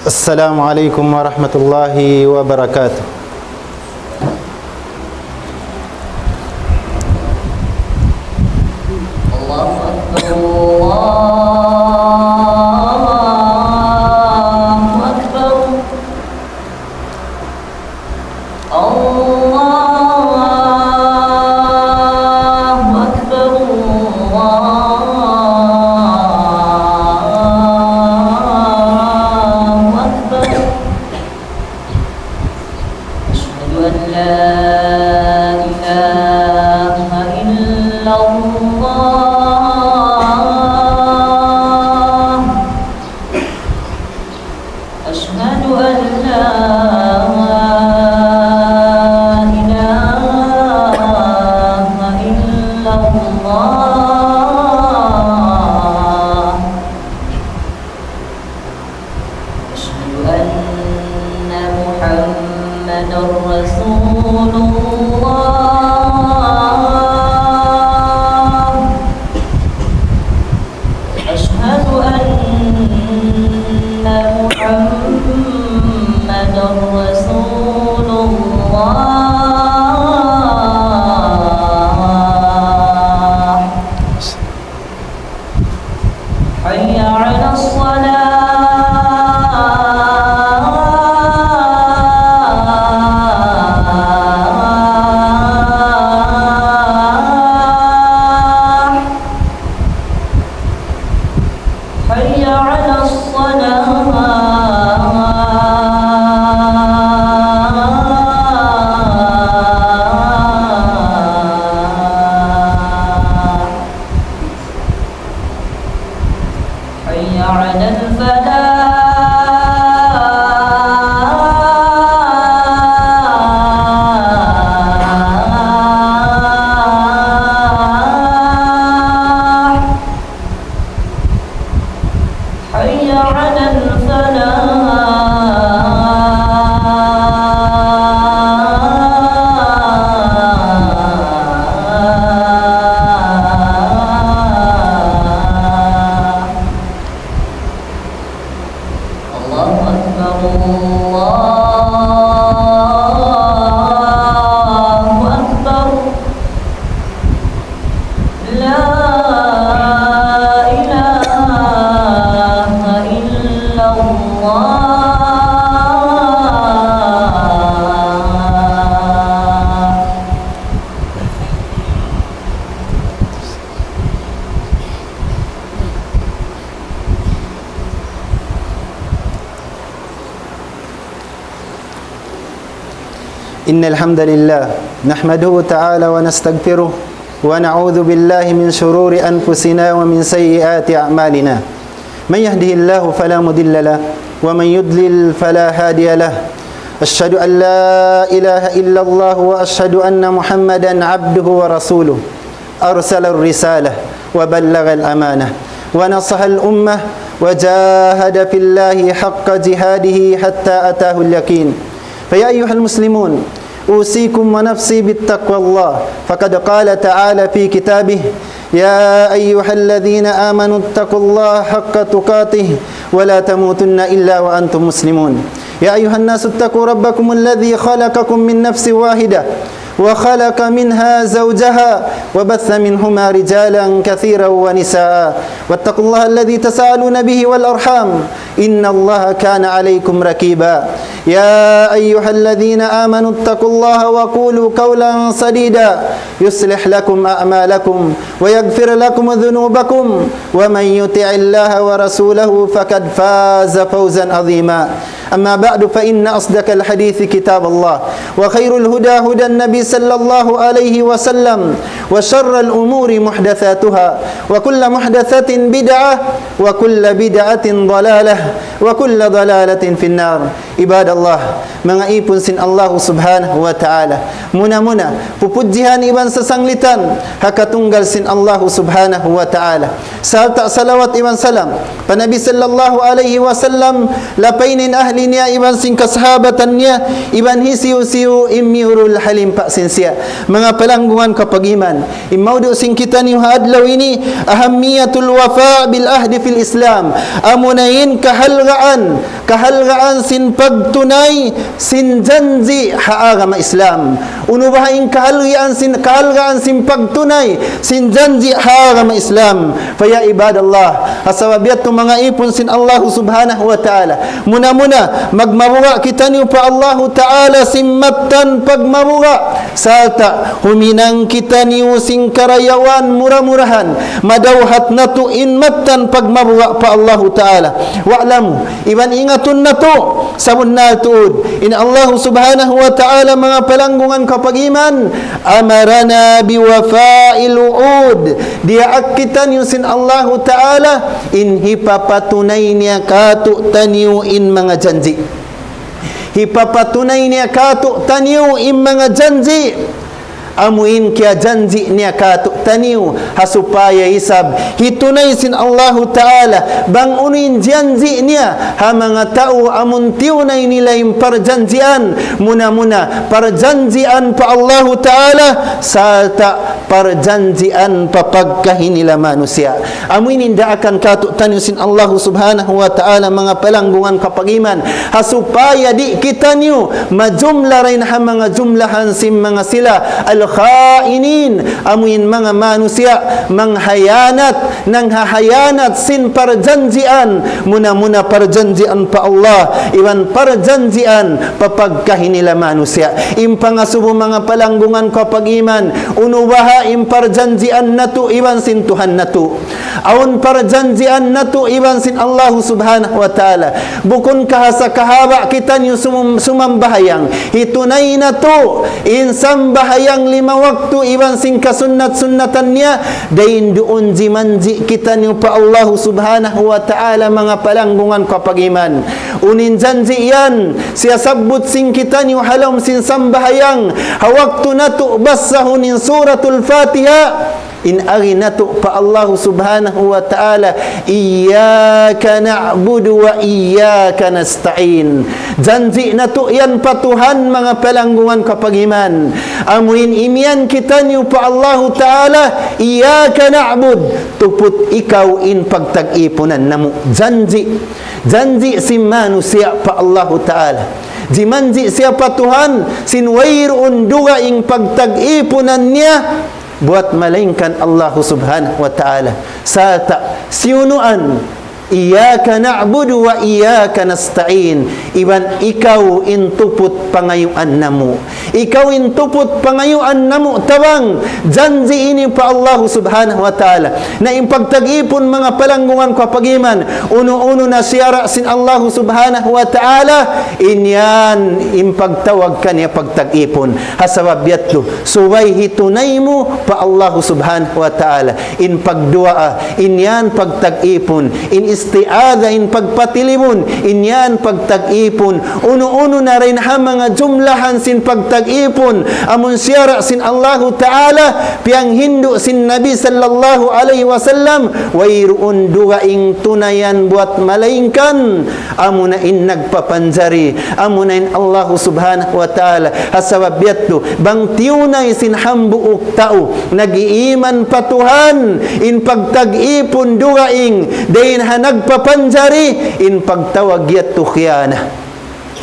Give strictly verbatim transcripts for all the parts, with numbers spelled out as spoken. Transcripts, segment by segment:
السلام عليكم ورحمة الله وبركاته. الله أكبر، الله أكبر. الله أكبر، الله أكبر. أشهد أن لا إله إلا الله. أشهد أن لا إله إلا الله. أشهد أن محمدا رسول الله. أشهد أن محمدا رسول الله. حي على الصلاة. حي على الصلاة. حي على الفلاح. حي على الفلاح. الله أكبر، الله أكبر. لا إله إلا الله. إن الحمد لله نحمده تعالى ونستغفره ونعوذ بالله من شرور أنفسنا ومن سيئات أعمالنا. من يهده الله فلا مضل له ومن يضلل فلا هادي له. أشهد أن لا إله إلا الله وأشهد أن محمدا عبده ورسوله. أرسل الرسالة وبلغ الأمانة ونصح الأمة وجاهد في الله حق جهاده حتى أتاه اليقين. فيا أيها المسلمون، أوصيكم ونفسي بتقوى الله، فقد قال تعالى في كتابه: يا أيها الذين آمنوا اتقوا الله حق تقاته ولا تموتن إلا وأنتم مسلمون. يا أيها الناس اتقوا ربكم الذي خلقكم من نفس واحدة وخلق منها زوجها وبث منهما رجالا كثيرا ونساء واتقوا الله الذي تساءلون به والأرحام إن الله كان عليكم رقيبا. يا أيها الذين آمنوا اتقوا الله وقولوا قولا سديدا يصلح لكم أعمالكم ويغفر لكم ذنوبكم ومن يطع الله ورسوله فقد فاز فوزا عظيما. أما بعد، فإن أصدق الحديث كتاب الله، وخير الهدى هدى النبي صلى الله عليه وسلم، وشر الأمور محدثاتها، وكل محدثة بدعة، وكل بدعة ضلالة، وكل ضلالة في النار. عباد الله, manga ipun sin Allahu Subhanahu wa Ta'ala. Muna-muna, pupudjihan iban sasanglitan ha katunggal sin Allahu Subhanahu wa Ta'ala. Sarta' salawat iban salam pa Nabi sallallahu alayhi wasallam, lapay niya in ahli niya iban sin kasahabatan niya, iban hisiyu-siyu in miyurul ha limpa sin siya. Manga palanggungan kapag-iman, in mawdu' sin kitaniyu ha adlaw ini, أهمية الوفاء بالعهد في الإسلام. Amuna in kahalga kahalgaan, kahalgaan sin pagtunay sin janji' ha agama Islam. Unu baha' in kahalgaan sin, kahalgaan sin pagtunay sin janji' ha agama Islam. Fa ya ibadallah, ha sabab yadtu manga ipun sin Allahu Subhanahu wa Ta'ala, muna-muna, magmabuga' kitaniyu pa Allahu Ta'ala sin mattan pagmabuga', sarta' huminang kitaniyu sin karayawan mura-murahan, madawhat natu' in mattan pagmabuga' pa Allahu Ta'ala. Wa'lamu, iban ingatun natu', sabunnal tuud, in Allahu Subhanahu wa Ta'ala, manga palanggungan kapagiman, أمرنا بوفاء الوعود. Diyaak kitaniyu sin Allahu Ta'ala, in hipapatunay niya kātu'niyu in manga janji'. Hipapatunay niya kātu'niyu in manga janji'. Amu in kiyajanji' niya kātu'niyu, ha supaya isab hitunay sin Allahu Ta'ala bang unu in janji' niya ha manga tau amun tiyunay nila in parjanjian, muna-muna parjanjian pa Allahu Ta'ala, sarta' parjanjian pa pagkahi nila manusiya'. Amu ini in daakan kātu'niyu sin Allahu Subhanahu wa Ta'ala, manga palanggungan kapagiman, ha supaya di' kitaniyu majumla dayn ha manga jumlahan sin manga sila al-kha'inin, amu in manga manusiya' manghayanat, nanghahayanat sin parjanjian, muna-muna parjanjian pa Allah, iban parjanjian pa pagkahi nila manusiya'. In pangasubu, manga palanggungan kapagiman, unu baha' in parjanjian natu' iban sin Tuhan natu'? Awn parjanjian natu' iban sin Allahu Subhanahu wa Ta'ala. Bukun ka ha sakahaba' kitaniyu sumum-, sumambahayang, hitunay natu' in sambahayang lima waktu iban sin kasunnat-sunnatan niya, dayn duun jimanji' kitaniyu pa Allahu Subhanahu wa Ta'ala, manga palanggungan kapagiman. Unu in janji' yan, siyasabbut sin kitaniyu ha lawm sin sambahayang, ha waktu natu' basahun in Suratul Fatiha, in agi natu' pa Allahu Subhanahu wa Ta'ala, إياك نعبد وإياك نستعين. Janji' natu' yan pa Tuhan, manga palanggungan kapagiman. Amu in imiyan kitaniyu pa Allahu Ta'ala, إياك نعبد, tuput ikaw in pagtag-ipunan namu'. Janji', janji' sin manusiya' pa Allahu Ta'ala. Jimanji' siya pa Tuhan, sin wayruun dugaing pagtag-ipunan niya buat malaingkan Allahu Subhanahu wa Ta'ala. Sarta' siyunuan, إياك نعبد وإياك نستعين. Iban ikaw in tuput pangayuan namu'. Ikaw in tuput pangayuan namu' tabang. Janji' ini pa Allahu Subhanahu wa Ta'ala. Na in pagtag-ipun, manga palanggungan kapagiman, unu-unu na siyara' sin Allahu Subhanahu wa Ta'ala, in yan in pagtawag kaniya pagtag-ipun. Ha sabab yadtu, subay hitunay mu pa Allahu Subhanahu wa Ta'ala in pagduwaa, in yan pagtag-ipun, in isti'adha, in pagpatilibun, in yan pagtag-ipun. Unu-unu na dayn ha manga jumlahan sin pagtag-ipun amun siyara' sin Allahu Ta'ala, piyanghindu' sin Nabi sallallahu alayhi wasallam, wayruun dugaing tunayan buat malaingkan amuna in nagpapanjari, amuna in Allahu Subhanahu wa Ta'ala. Ha sabab yadtu, bang tiyunay sin hambuuk tau nag-iiman pa Tuhan, in pagtag-ipun dugaing dayn ha nagpapanjari, in pagtawag yadtu khiyana.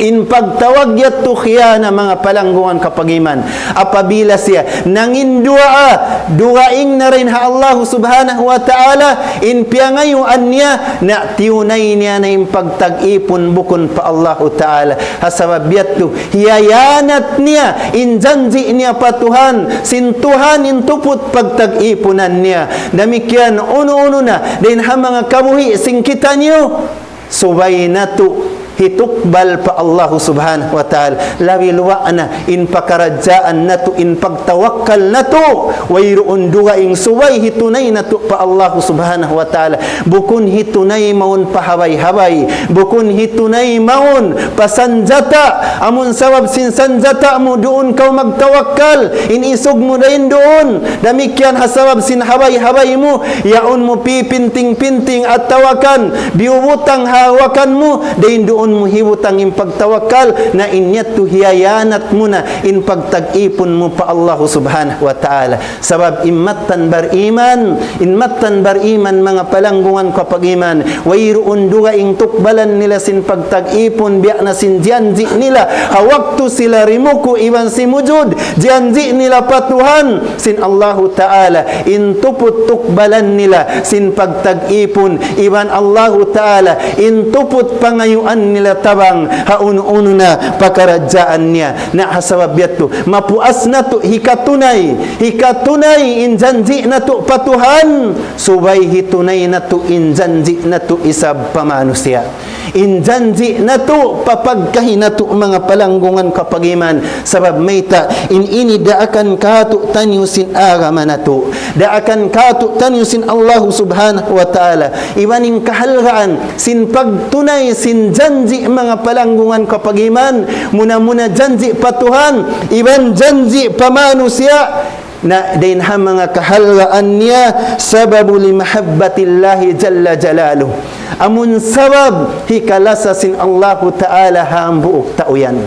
In pagtawag yadtu khiyana, manga palanggungan kapagiman. Apabila siya nangin duwaa, dugaing na dayn ha Allahu Subhanahu wa Ta'ala, in piyangayuan niya, na tiyunay niya na in pagtag-ipun bukun pa Allahu Ta'ala. Ha sabab yadtu, hiyayanat niya in janji' niya pa Tuhan, sin Tuhan in tuput pagtag-ipunan niya. Damikkiyan unu-unu na dayn ha manga kabuhi' sin kitaniyu, subay natu' hitukbal pa Allahu Subhanahu wa Ta'ala. Labi luwa' na in pakaradjaan natu', in pagtawakkal natu', wayruun dugaing, subay hitunay natu' pa Allahu Subhanahu wa Ta'ala. Bukun hitunay mawn pa habay-habay, bukun hitunay mawn pa sanjata. Amun sabab sin sanjata mu, duun kaw magtawakkal, in isug mu dayn duun. Damikkiyan ha sabab sin habay-habay mu, yaun mu pipinting-pinting atawa kan biyubutang ha hawakan mu, dayn duun mu hibutang in pagtawakkal, na in yadtu hiyayanat mu na in pagtag-ipun mu pa Allahu Subhanahu wa Ta'ala. Sabab in mattan bariman, in mattan bariman manga palanggungan ku ha pag-iman, wayruun dugaing tukbalan nila sin pagtag-ipun biya' na sin janji' nila. Ha waktu sila rimuku' iban simujud, janji' nila pa Tuhan sin Allahu Ta'ala, in tuput tukbalan nila sin pagtag-ipun iban Allahu Ta'ala, in tuput pangayuan nila tabang ha unu-unu na pakaradjaan niya. Na ha sabab yadtu, mapuas natu' hikatunay, hikatunay in janji' natu' pa Tuhan, subay hitunay natu' in janji' natu' isab pa manusiya'. In janji' natu' pa pagkahi natu' manga palanggungan ku ha pag-iman, sabab mayta' in ini daakan kātu'niyu sin agama natu', daakan kātu'niyu sin Allahu Subhanahu wa Ta'ala, iban in kahalgaan sin pagtunay sin janji' manga palanggungan ku ha pag-iman, muna-muna janji' pa Tuhan, iban janji' pa manusiya', na dayn ha manga kahalgaan niya, sababu li mahabbatillahi jalla jalaluh. Amun sabab hikalasa sin Allahu Ta'ala ha hambuuk tau yan.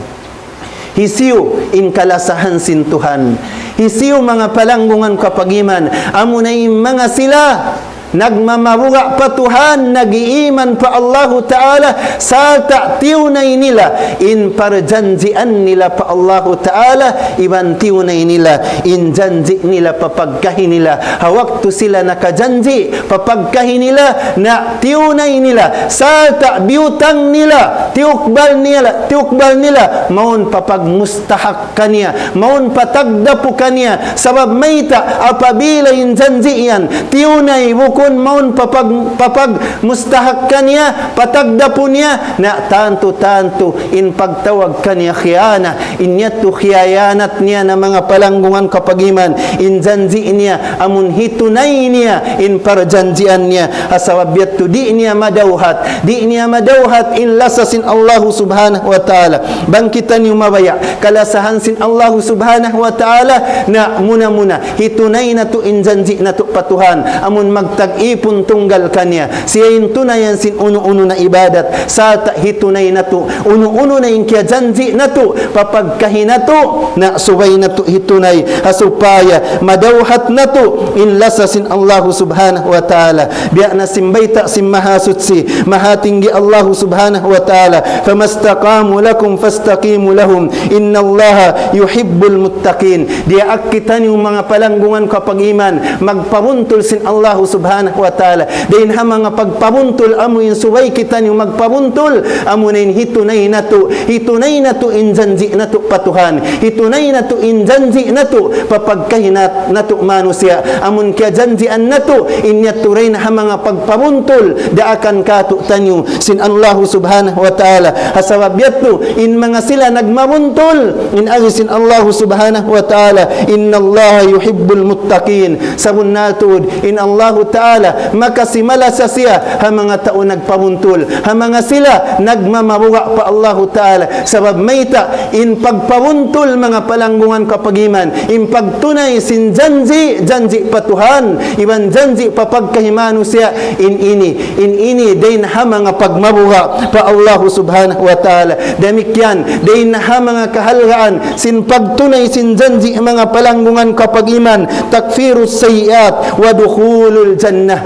Hisiyu in kalasahan sin Tuhan? Hisiyu manga palanggungan ku ha pag-iman? Amuna in manga sila nagmamabuga' pa Tuhan, nag-iiman pa Allahu Ta'ala, sarta' tiyunay nila in parjanjian nila pa Allahu Ta'ala, iban tiyunay nila in janji' nila pa pagkahi nila. Ha waktu sila nakajanji' pa pagkahi nila, na tiyunay nila, sarta' biyutang nila, tiyukbal nila, tiyukbal nila, mawn pa pagmustahak kaniya, mawn pa tagdapu kaniya, sabab mayta', apabila in janji' yan tiyunay bukun mawn pa pag-, pa pagmustahak kaniya, pa tagdapu niya, na tantu-tantu in pagtawag kaniya khiyana, in yadtu khiyayanat niya na manga palanggungan ku ha pag-iman, in janji' niya amun hitunay niya in parjanjian niya. Ha sabab yadtu di' niya madawhat, di' niya madawhat in lasa sin Allahu Subhanahu wa Ta'ala. Bang kitaniyu mabaya' kalasahan sin Allahu Subhanahu wa Ta'ala, na muna-muna hitunay natu' in janji' natu' pa Tuhan, amun magtag-ipun tunggal kaniya, siya in tunayan sin unu-unu na ibadat, sarta' hitunay natu' unu-unu na in kiyajanji' natu' pa pagkahi natu', na subay natu' hitunay, ha supaya madawhat natu' in lasa sin Allahu Subhanahu wa Ta'ala. Biya' na sin bayta' sin Mahasuchi, Mahatinggi Allahu Subhanahu wa Ta'ala, فما استقاموا لكم فاستقيموا لهم إن الله يحب المتقين. Diyaak kitaniyu manga palanggungan ku ha pag-iman, magpabuntul sin Allahu Subhanahu wa Ta'ala. Dayn ha manga pagpabuntul amu in subay kitaniyu magpabuntul, amuna in hitunay natu', hitunay natu' in janji' natu' pa Tuhan, hitunay natu' in janji' natu' pa pagkahi nat-, natu' manusiya'. Amun kiyajanjian natu', in yadtu dayn ha manga pagpabuntul, daakan kātu'niyu sin Allahu Subhanahu wa Ta'ala. Ha sabab yadtu, in manga sila nagmabuntul, in agi sin Allahu Subhanahu wa Ta'ala, إن الله يحب المتقين. Sabunnal tuud, in Allahu Ta'ala, makasi malasa siya ha manga tau nagpabuntul, ha manga sila nagmamabuga' pa Allahu Ta'ala. Sabab mayta', in pagpabuntul manga palanggungan ku ha pag-iman, in pagtunay sin janji', janji' pa Tuhan, iban janji' pa pagkahi manusiya', in ini, in ini dayn ha manga pagmabuga' pa Allahu Subhanahu wa Ta'ala. Damikkiyan, dayn ha manga kahalgaan sin pagtunay sin janji' manga palanggungan ku ha pag-iman, تكفير السيئات ودخول الجنة.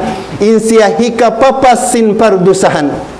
In siya hikapapas sin pardusahan.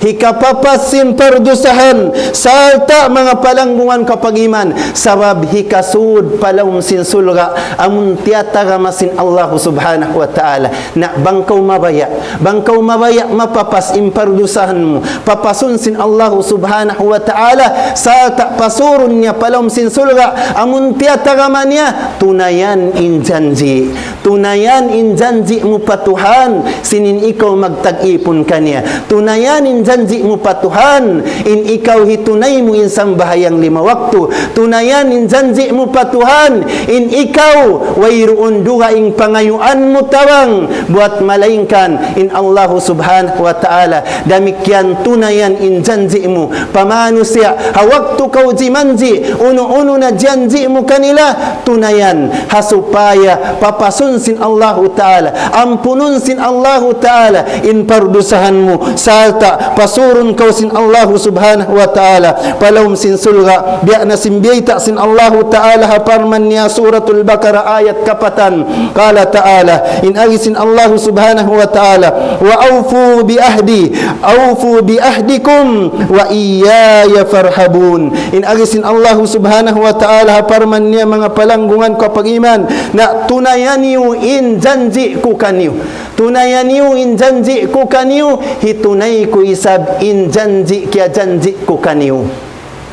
Hikapapas sin pardusahan, sarta' manga palanggungan ku ha pag-iman, sabab hikasud pa lawm sin surga', amun tiyatagama sin Allahu Subhanahu wa Ta'ala. Na bang kaw mabaya', bang kaw mabaya' mapapas in pardusahan mu, papasun sin Allahu Subhanahu wa Ta'ala, sarta' pasurun niya pa lawm sin surga', amun tiyatagama niya, tunayan in janji'. Tunayan in janji' mu pa Tuhan, sin in ikaw magtag-ipun kaniya. Tunayan in janji' mu pa Tuhan, in ikaw hitunay mu in sambahayang lima waktu. Tunayan in janji' mu pa Tuhan, in ikaw wayruun dugaing pangayuan mu tabang buat malaingkan in Allahu Subhanahu wa Ta'ala. Damikkiyan tunayan in janji' mu pa manusiya'. Ha waktu kaw jimanji', unu-unu na janji' mu kanila, tunayan. Ha supaya papasun sin Allahu Ta'ala, ampunun sin Allahu Ta'ala in pardusahan mu, sarta' pasurun kaw sin Allahu Subhanahu wa Ta'ala pa lawm sin surga'. Biya' na sin biyayta' sin Allahu Ta'ala ha parman niya, Suratul Baqarah, ayat kapatan. Qala Ta'ala, in agi sin Allahu Subhanahu wa Ta'ala, وأوفوا بعهدي أوفوا بعهدكم وإياي فارهبون. In agi sin Allahu Subhanahu wa Ta'ala ha parman niya, manga palanggungan ku pag-iman, na tunaya niyu in janji' ku kaniyu. Tunaya niyu in janji' ku kaniyu, hitunay ku isab in janji' kiyajanji' ku kaniyu.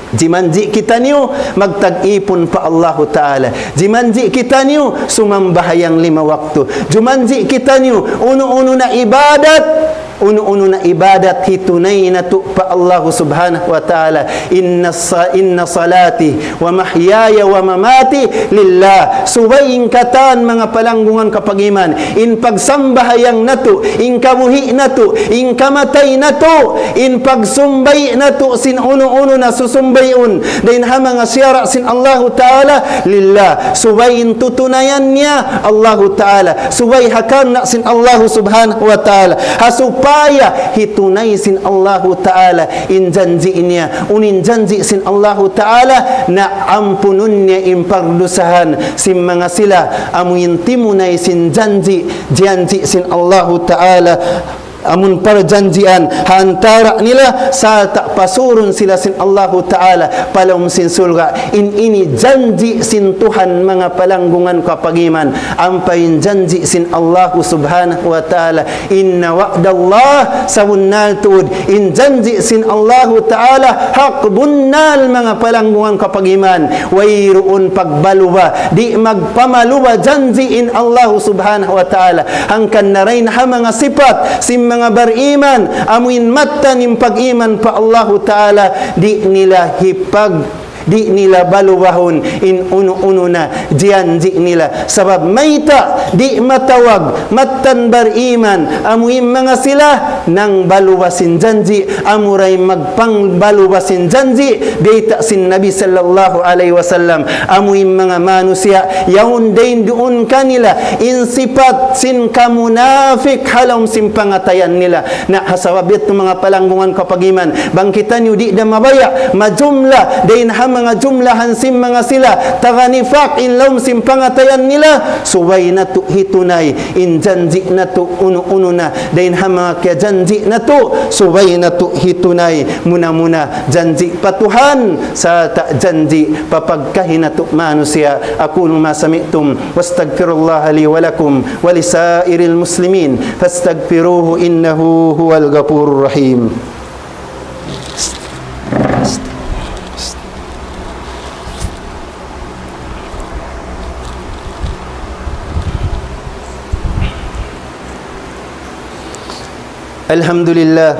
Jimanji' kitaniyu magtag-ipun pa Allahu Ta'ala. Jimanji' kitaniyu sumambahayang lima waktu. Jimanji' kitaniyu unu-unu na ibadat, unu-unu na ibadat hitunay natu' pa Allahu Subhanahu wa Ta'ala. إن ص-، إن صلاتي ومحياي ومماتي لله. Subay in katan, manga palanggungan ku pag-iman, in pagsambahayang natu', in kabuhi' natu', in kamatay natu', in pagsumbay natu' sin unu-unu na susumbayun dayn ha manga siyara' sin Allahu Ta'ala, lillah. Subay in tutunayan niya Allahu Ta'ala. Subay ha karna' sin Allahu Subhanahu wa Ta'ala. Ha supaya hitunay sin Allahu Ta'ala in janji' niya. Unu in janji' sin Allahu Ta'ala? Na ampunun niya in pardusahan sin manga sila amu in timunay sin janji', janji' sin Allahu Ta'ala, amun parjanjian ha antara' nila, sarta' pasurun sila sin Allahu Ta'ala pa lawm sin surga'. In ini janji' sin Tuhan, manga palanggungan ku pag-iman, ampa in janji' sin Allahu Subhanahu wa Ta'ala. إن وعد الله, sabunnal tuud in janji' sin Allahu Ta'ala, hak, bunnal, manga palanggungan ku pag-iman. Wayruun pagbaluba, di' magpamaluba janji' in Allahu Subhanahu wa Ta'ala. Hangkan na dayn ha manga sipat sin manga bar-iman, amu in mattan in pag-iman pa Allahu Ta'ala, di' nila hipag-, di' nila balubahun in unu-unu na janji' nila. Sabab mayta'? Di' matawag mattan bar-iman amu in manga sila nangbaluba sin janji', amura in magpangbaluba sin janji', bayta' sin Nabi sallallahu alayhi wasallam, amu in manga manusiya' yaun dayn duun kanila in sipat sin kamunafik ha lawm sin pangatayan nila. Na ha sabab yadtu, manga palanggungan ku pag-iman, bang kitaniyu di' da mabaya' majumla dayn ha manga jumlahan sin manga sila taga nifak in lawm sin pangatayan nila, subay natu' hitunay in janji' natu' unu-unu na dayn ha manga kiyajanji' natu', subay natu' hitunay muna-muna janji' pa Tuhan, sarta' janji' pa pagkahi natu' manusiya'. أقول ما سمعتم وأستغفر الله لي ولكم ولسائر المسلمين فاستغفروه إنه هو الغفور الرحيم. الحمد لله.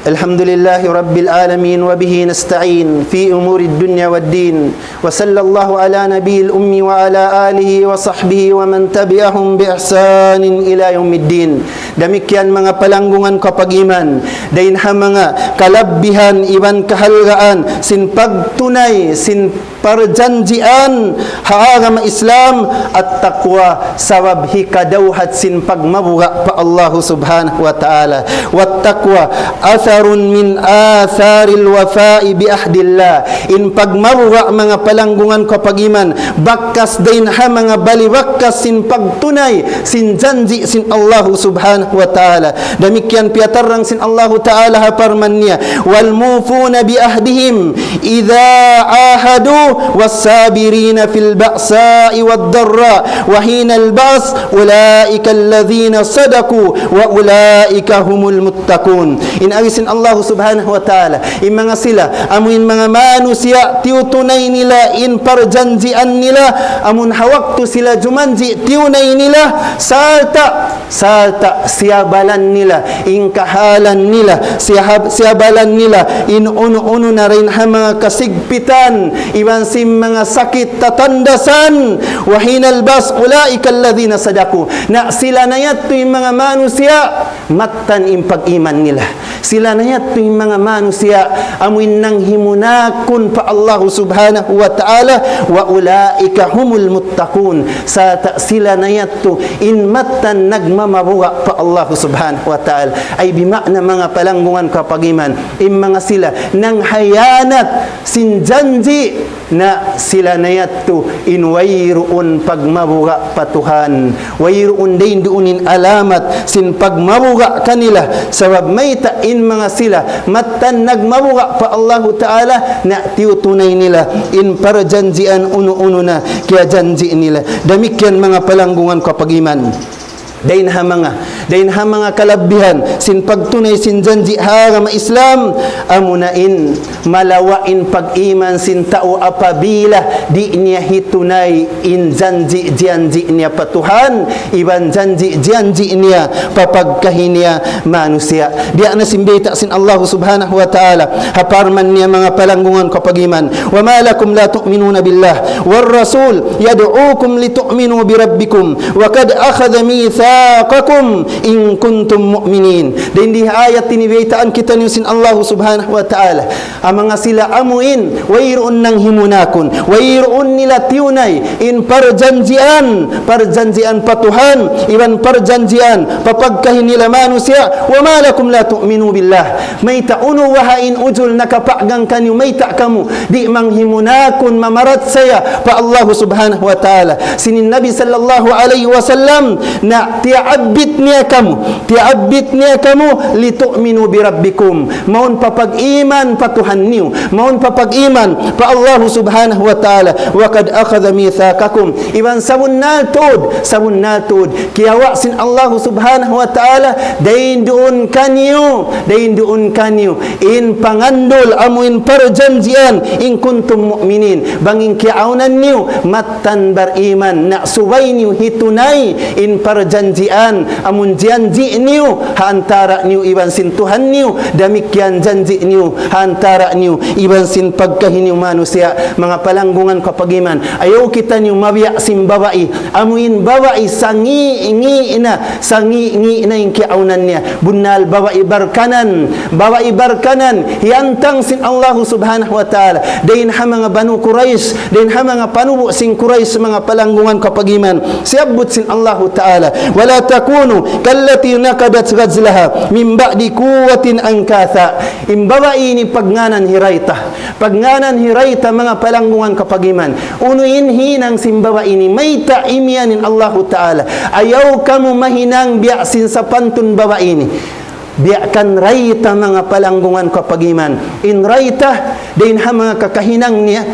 الحمد لله رب العالمين، وبه نستعين في أمور الدنيا والدين. وصلى الله على النبي الأمي وعلى آله وصحبه ومن تبعهم بإحسان إلى يوم الدين. Damikkiyan, manga palanggungan ku pag-iman, dayn ha manga kalabbihan iban kahalgaan sin pagtunay sin parjanjian ha agama Islam, at-taqwa, sabab hikadawhat sin pagmabuga' pa Allahu Subhanahu wa Ta'ala. والتقوى أثر من آثار الوفاء بعهد الله. In pagmabuga', manga palanggungan ku pag-iman, bakas dayn ha manga bali bakas sin pagtunay sin janji' sin Allahu Subhanahu wa Ta'ala. Damikkiyan piyatarrang sin Allahu Ta'ala ha parman niya, والموفون بعهدهم إذا عاهدوا والصابرين في البأساء والضراء وحين البأس أولئك الذين صدقوا وأولئك هم المتقون. In agi sin Allahu Subhanahu wa Ta'ala, in manga sila, amu in manga manusiya' tiyutunay nila in parjanjian nila, amun ha waktu sila jumanji' tiyunay nila, sarta' sarta' siyabalan nila in kahalan nila, siyahab-, siyabalan nila in unu-unu na dayn ha manga kasigpitan iban sin manga sakit tatandasan. وحين البأس أولئك الذين صدقوا. Na sila na yadtu in manga manusiya' mattan in pag-iman nila. Sila na yadtu in manga manusiya' amu in nanghimunakun pa Allahu Subhanahu wa Ta'ala, وأولئك هم المتقون. Sarta' sila na yadtu in mattan nagmamabuga' pa Allahu Subhanahu wa Ta'ala. Ay bima'na manga palanggungan ku ha pag-iman, in manga sila nanghiyanat sin janji' na sila na yadtu in wayruun pagmabuga' pa Tuhan. Wayruun dayn duun in alamat sin pagmabuga' kanila. Sabab mayta' in manga sila mattan nagmabuga' pa Allahu Ta'ala na tiyutunay nila in parjanjian unu-unu na kiyajanji' nila. Damikkiyan manga palanggungan ku ha pag-iman. Dayn ha manga, dayn ha manga kalabbihan sin pagtunay sin janji' ha agama Islam, amuna in malawa' in pag-iman sin tau apabila di' niya hitunay in janji'-janji' niya pa Tuhan, iban janji'-janji' niya pa pagkahi niya manusiya'. Biya' na sin bayta' sin Allahu Subhanahu wa Ta'ala, ha parman niya manga palanggungan ku ha pag-iman, وما لكم لا تؤمنون بالله والرسول يدعوكم لتؤمنوا بربكم وقد أخذ ميثاقكم إن كنتم مؤمنين. Dayn di ha ayat ini baytaan kitaniyu sin Allahu Subhanahu wa Ta'ala. Amuna sila amuin, wayruun nanghimunakun, wayruun nila tiyunay, in parjanjian, parjanjian pa Tuhan, iban parjanjian pa pagkahi nila manusiya', وما لكم لا تؤمنوا بالله. Mayta' unu baha' in ujul nakapagang kaniyu, mayta' kamu di' manghimunakun mamarachaya pa Allahu Subhanahu wa Ta'ala. Sin Nabi sallallahu alayhi wasallam na tiyaabbit niya kamu, tiyaabbit niya kamu, لتؤمنوا بربكم. Mawn pa pag-iman pa Tuhan niyu, mawn pa pag-iman pa Allahu Subhanahu wa Ta'ala. وقد أخذ ميثاقكم. Iban sabunnal tuud, sabunnal tuud kiyawa' sin Allahu Subhanahu wa Ta'ala, dayn duun kaniyu, dayn duun kaniyu, in pangandul amu in parjanjian, إن كنتم مؤمنين, bang in kiyaawnan niyu, mattan bariman, na subay niyu hitunay, in parjanjian, amun janji' niyu, ha antara' niyu iban sin Tuhan niyu, damikkiyan janji' niyu, ha antara' niyu, iban sin pagkahi niyu manusiya', manga palanggungan ku ha pag-iman. Ayaw kitaniyu mabiya' sin babai, amu in babai sangi'-ngi' na, sangi'-ngi' na in kiyaawnan niya. Bunnal babai barkanan, babai barkanan, hiyantang sin Allahu Subhanahu wa Ta'ala. Dayn ha manga Banu Quraysh, dayn ha manga panubu' sin Quraysh, manga palanggungan ku ha pag-iman. Siyabbut sin Allahu Ta'ala, ولا تكونوا كالتي نقضت غزلها من بعد قوة أنكاثا. In babai ini pagngānan hi Rayta. Pagngānan hi Rayta, manga palanggungan ku ha pag-iman. Unu in hinang sin babai ini, mayta' imiyan in Allahu Ta'ala. Ayaw kamu mahinang biya' sin sapantun babai ini. Biya' kan Rayta, manga palanggungan ku ha pag-iman. In Rayta, dayn ha manga kakahinang niya,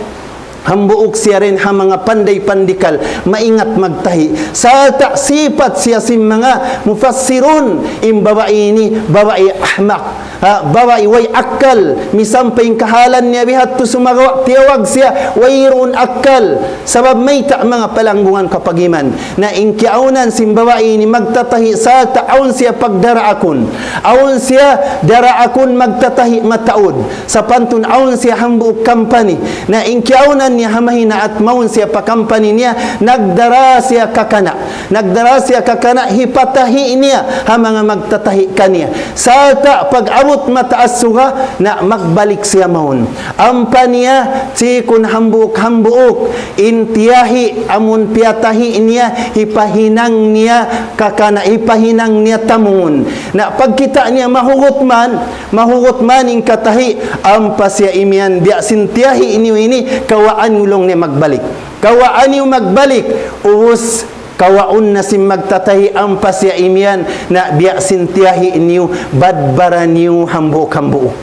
hambuuk siya dayn ha manga panday pandikal, maingat magtahi'. Sarta' sipat siya sin manga mufassirun, in babai ini, babai ahmak. Ha, babai way akkal, misan pa in kahalan niya bihadtu sumagawa' tiyawag siya, wayruun akkal. Sabab mayta', manga palanggungan ku ha pag-iman. Na in kiyaawnan sin babai ini magtatahi' sarta' awn siya pagdaraakun. Awn siya daraakun magtatahi' mataud. Sapantun awn siya hambuuk company. Na in kiyaawnan niya ha mahinaat mawn siya pa company niya, nagdara siya kakana'. Nagdara siya kakana', hipatahi' niya ha manga magtatahi' kaniya. Sarta' pag-abut mataas suga, na magbalik siya mawn. Ampa niya, chikun hambuuk-hambuuk, in tiyahi' amun piyatahi' niya, hipahinang niya kakana', hipahinang niya tamungun. Na pagkita' niya mahugut man, mahugut man in katahi', ampa siya imiyan, biya' sin tiyahi' niyu ini, kawaa niyu laung niya magbalik. Kawaa niyu magbalik, ubus kawaun na sin magtatahi', ampa siya imiyan, na biya' sin tiyahi' niyu, badbara niyu hambuuk-hambuuk.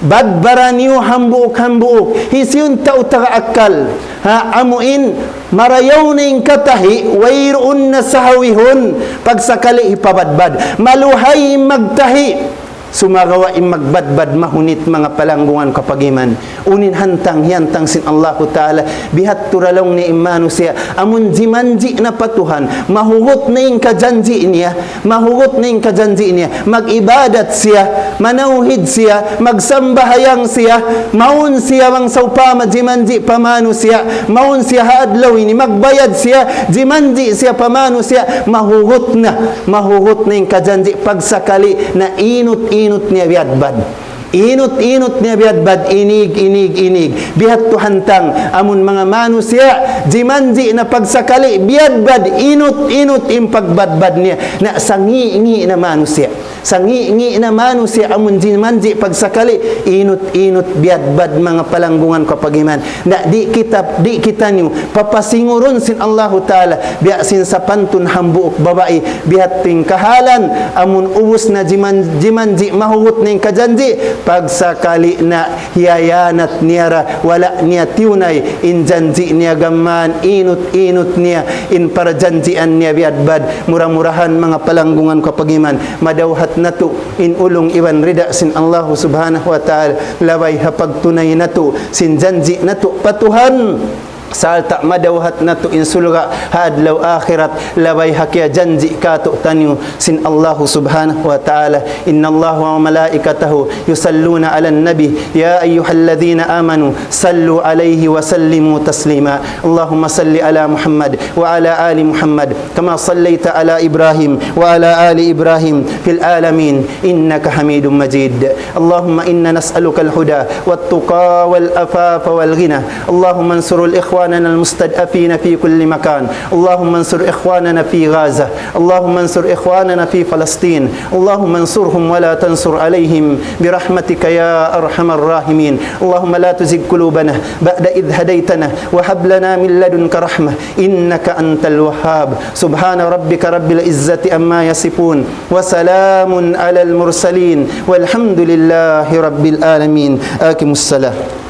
Badbara niyu hambuuk-hambuuk. Hisiyu in tau taga akkal? Ha, amu in marayaw na in katahi', wayruun na sahawihun, pagsakali hipabadbad. Maluhay in magtahi'. Sumagawa' in magbadbad mahunit, manga palanggungan ku ha pag-iman. Unu in hantang, hiyantang sin Allahu Ta'ala, bihadtu ra laung niya in manusiya', amun jimanji' na pa Tuhan, mahugut na in kajanji' niya, mahugut na in kajanji' niya, mag-ibadat siya, manawhid siya, magsambahayang siya, mawn siya bang sawpama jimanji' pa manusiya', mawn siya ha adlaw ini, magbayad siya, jimanji' siya pa manusiya', mahugut na, mahugut na in kajanji', pagsakali na inut Inut-inut niya biyadbad. Inut-inut niya biyadbad, inig, inig, inig. Biya' ha yan tuud amun manga manusiya', jimanji' na pagsakali, biyadbad, inut-inut in pagbadbad niya. Na sangi'-ngi' na manusiya'. Sangi'-ngi' na manusiya' amun jimanji' pagsakali, inut-inut biyadbad manga palanggungan ku pag-iman. Na di' kita, di' kitaniyu papasingurun sin Allahu Ta'ala, biya' sin sapantun hambuuk babai, biya' ha yan tuud in kahalan, amun ubus na jiman-, jimanji' mahugut na in kajanji', pagsakali na hiyanat niya ra, wala' niya tiyunay, in janji' niya gām, inut-inut niya, in parjanjian niya biyadbad, mura-murahan manga palanggungan ku pag-iman, madawhat natu', in ulung iban rida sin Allahu Subhanahu wa Ta'ala, labay ha pagtunay natu', sin janji' natu', pa Tuhan, sarta' madawhat natu', in surga', ha adlaw akhirat, labay ha kiyajanji' kātu'niyu, sin Allahu Subhanahu wa Ta'ala, إن الله وملائكته يصلون على النبي يا أيها الذين آمنوا صلوا عليه وسلموا تسليما. اللهم صل على محمد وعلى آل محمد كما صليت على إبراهيم وعلى آل إبراهيم في العالمين إنك حميد مجيد. اللهم إنا نسألك الهدى والتقى والعفاف والغنى. اللهم انصر إخواننا المستضعفين في كل مكان. اللهم انصر إخواننا في غزة. اللهم انصر إخواننا في فلسطين. اللهم انصرهم ولا تنصر عليهم برحمتك يا أرحم الراحمين. اللهم لا تزغ قلوبنا بعد إذ هديتنا وهب لنا من لدنك رحمة إنك أنت الوهاب. سبحان ربك رب العزة عما يصفون وسلام على المرسلين والحمد لله رب العالمين. أقيموا الصلاة.